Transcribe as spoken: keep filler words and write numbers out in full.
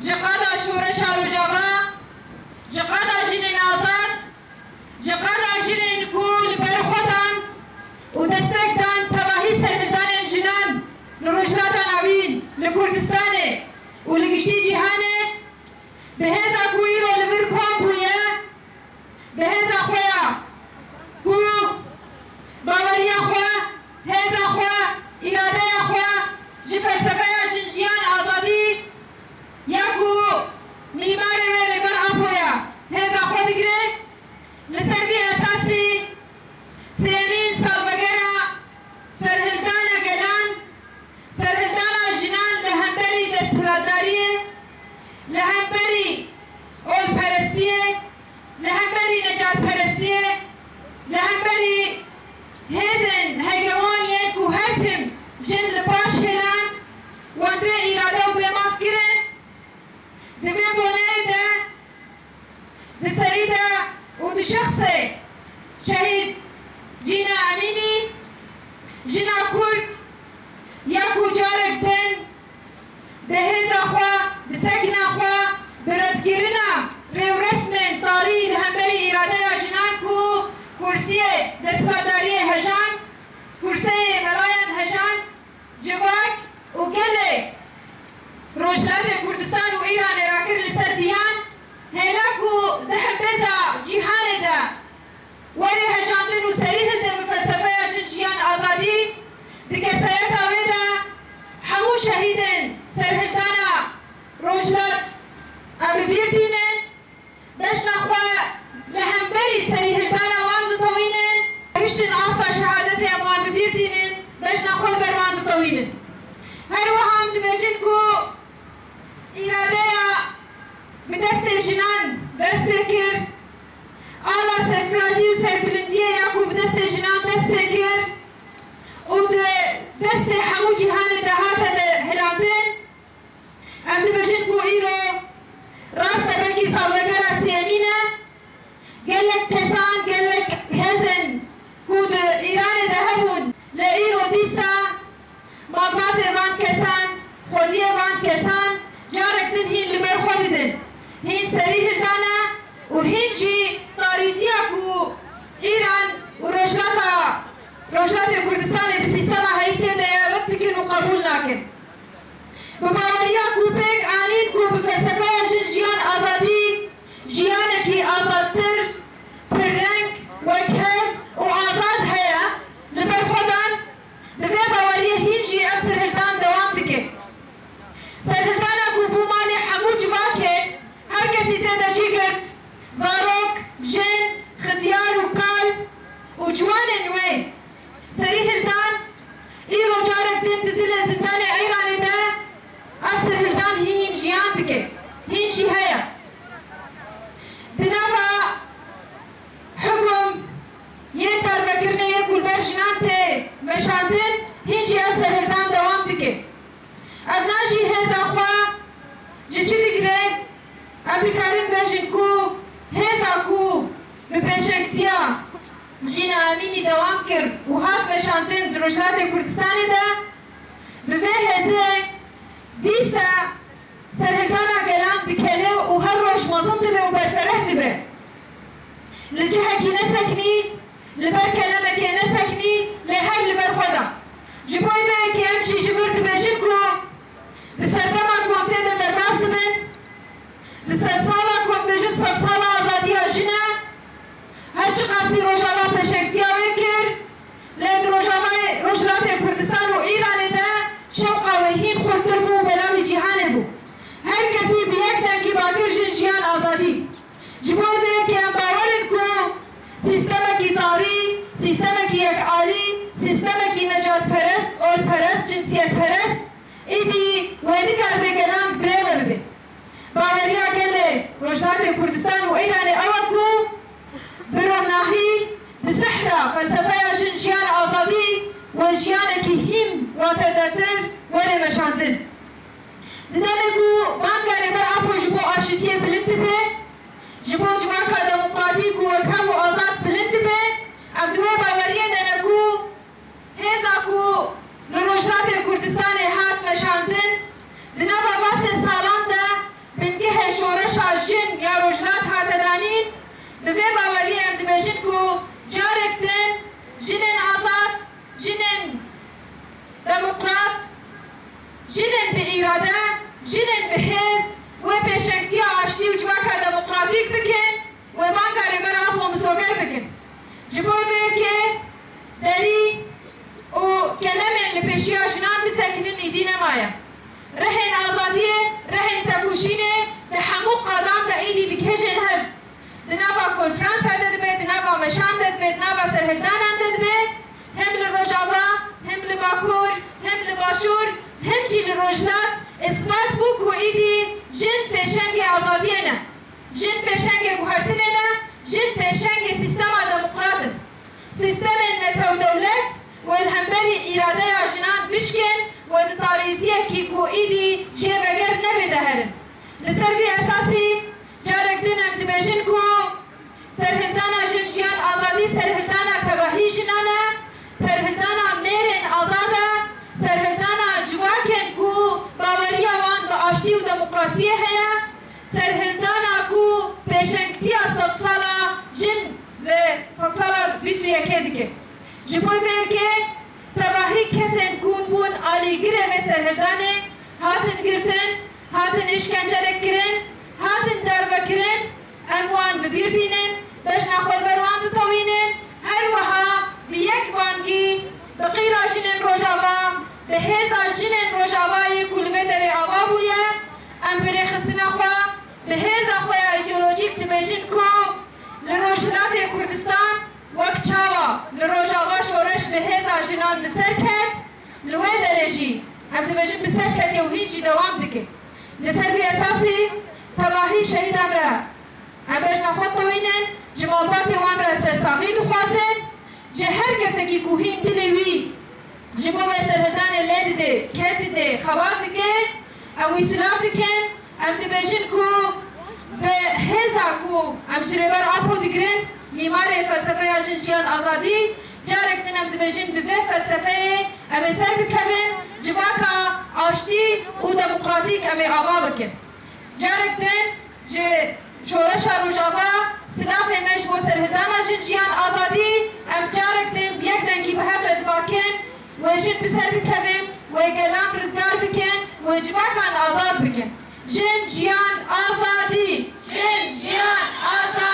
Ji qada şoreşa Rojava, ji qada jinên azad, ji qada jinên ku li ber xwe dan û destek dan tevahî serhildanên jinan li Rojhilata Navîn, li Kurdistanê û li giştî cîhanê, bi hêza ku îro li vir kom bûye, bi hêza xwe ya ku baweriya xwe, hêza xwe, îradeya xwe ji felsefeya jin, jiyan, azadî ya ku mîmarê wê Rêber Apo ya, hêza xwe digire. Li ser vî esasî sêyemîn salvegera serhildana gelan, serhildana jinan li hemberî desthilatdariyê, li hemberî olperestiyê, li hemberî necatperestiyê, li hemberî hêzên hegewan yên ku her tim jin li paş hêlan, wan bê îrade û bê maf kirin, di vê boneyê de, di serî de û di şexsê şehîd Cîna Emînî, jina Kurd ya ku carek din bi hêza xwe, bi sekina xwe, bi redkirina rêwresmên tarî li hemberî îradeya jinan ku kursiyê desthilatdariyê hejand, kurseyê melayan hejand, civak û gelê Rojhilatê Kurdistan û Îranê rakir li ser piyan, hêla ku di hembêza cîhanê de were hejandin û serî hilde bi felsefeya jin, jiyan, azadî, di kesayeta wê de hemû şehîdên serhildana Rojhilat em bi bîr tînin. Bejna xwe li hemberî serîhildana wan ditewînin, gihiştin asta şehadetê em wan bi bîr tînin, bejna xwe li ber wan ditewînin. Her wiha em dibêjin ku îradeya bi destê jinan dest pê kir, ala serfirazî û serbilindiyê ya ku bi destê jinan dest pê kir û di destê hemû cîhanê de hate de hilandin. Em dibêjin ku îro rast e belkî salvegera sêyemîn e. Gelek kesan, gelek hêzên ku di Îranê de hebûn, lê îro dîsa malbatê van kesan, xwediyê van kesan carek din hîn li ber xwe didin. Hîn serî hildane û hîn jî tarîtiya ku Îran û Rojhilata, Rojhilatê Kurdistanê bi sîstema heyî tê de ye, red dikin û qebûl nakin. Bi baweriya ku pêk anîn ku bi felsefeya jin, jiyan, azadî, jiyanekî azadtir, pirreng, wekhev û azad heye, li ber xwe dan, bi vê baweriyê hîn jî ev serhildan dewam dike. Serhildana ku bû malê hemû civakê, her kesî tê de cî girt, zarok, jin, xityar û kal û ciwanên wê. Serî hildan, îro carek din di dilê zindanê Eyranê de ev serhildan hîn jiyan dike, hîn jî heye. Di nava hukum yên darvekirinê yê ku li ber jinan tê meşandin, hîn jî ev serhildan dewam dike. Ev na jî hêza xwe ji çi digire? Em dikarin bêjin ku hêza ku bi pêşengtiya Cîna Emînî dewam kir û hat meşandin di Rojhilatê Kurdistanê de, bi vê hêzê dîsa serhildana gelan dikele û her roj mezin dibe û berfereh dibe. Li cihekî neseknî, li ber kelemekê neseknî, lê her li ber xwe de. Ji bo vê yekê em jî ji vir dibêjin ku di serdema ku em tê de derbas dibin, di sedsala ku em dibêjin sedsala azadiya jin e, her çiqasî Rojava pêşengtiya wê kir, lê di Rojavayê, Rojhilatê Kurdistan û Îranê de şewqa wê hîn xurttir bû û belavî cîhanê bû. Her kesî bi yek dengî bakir jin, jiyan, azadî. Ji bo vê yekê em bawer in ku sîstemekî tarî, sîstemekî yekalî, sîstemekî necatperest, olperest, cinsiyetperest êdî wê nikaribe gelan bi rê ve bibe. Baweriya gelê Rojhilatê Kurdistan û Îranê ew e ku bi ronahî, bi sehra felsefeya jin, jiyan, azadî wê jiyanekî hîn watedartir were meşandin. Di demê ku banga Rêber Apo ji bo aşitiyê bilind dibe, ji bo civaka demokratîk û wekhev û azad bilind dibe, em di wê baweriyê de ne ku hêza ku li Rojhilatê Kurdistanê hat meşandin, di nava va sê salan de bi Baweriyê em dibêjin ku carek din jinên azad, jinên demokrat, jinên bi îrade, jinên bi hêz wê pêşengtiya aştî û civaka demokratîk bikin, wê banga Rêber Apo misoger bikin. Ji bo vê yekê derî û kelemên li pêşiya jinan bisekinin îdî nemaye. Rihên azadiyê, rihên tekoşînê di hemû qadan de îdî digihêjên hev. Di nava konferansan de dibe, di nava meşan de dibe, di nava serhildanan de dibe, hem li Rojava, hem li Bakur, hem li Başûr, hem jî li Rojhilat îspat bû ku îdî jin pêşengê azadiyê ne. Jin pêşengê guhertinê ne, jin pêşengê sîstema demokrat in. Sîstemên netewdewlet wê li hemberî îradeya jinan bişkin, wê di tarîtiyekî ku îdî jê veger nebê de herin. Li ser vî esasî carek din em dibêjin ku serhildana Jin Jiyan Azadî serhildana tevahî jinan e, serhildana mêrên azad e, serhildana civakên ku baweriya wan bi aştî û demokrasiyê heye, serhildana ku pêşengtiya sedsala jin li sedsala bîst û yekê dike. Ji bo vê yekê tevahî kesên ku bûn alîgirê vê serhildanê hatin girtin, hatin îşkencelek kirin, hatin darve kirin, em wan bi bîr bînin, bejna xwe li ber wan ditewînin, her wiha bi yek bangî bi qîra jinên Rojava, bi hêza jinên Rojavayê ku li vê derê ava bûye, em bi rêxistina xwe, bi hêza xwe ya îdeolojîk dibêjin ku li Rojhilatê Kurdistan wek çawa li Rojava şoreş bi hêza jinan bi ser ket, li wê derê jî em dibêjin bi ser ketiye û hîn jî dewam dike. Li ser vî esasî tevahî şehîdan re em bejna xwe tewînin, ji malbatê wan re sersaxî dixwazin, ji her kesekî ku hîn dilê wî ji bo vê serhildanê lê dide, ked dide, xebat dike, em wî silav dikin. Em dibêjin ku bi hêza ku em ji Rêber Apo digirin, mîmarê felsefeya Jin Jiyan Azadî, carek din em dibêjin bi vê felsefeyê em ê ser bikevin, civaka aştî û demokratîk em ê ava bikin. Carek din ji Şoreşa Rojava silavê me ji bo serhildana Jin Jiyan Azadî, em carek din bi yek dengî bi hev re dibakin, wê jin bi ser bikevin, wê gelan rizgar bikin, wê civakan azad bikin. Jin, jiyan, azadî! Jin, jiyan, azadî!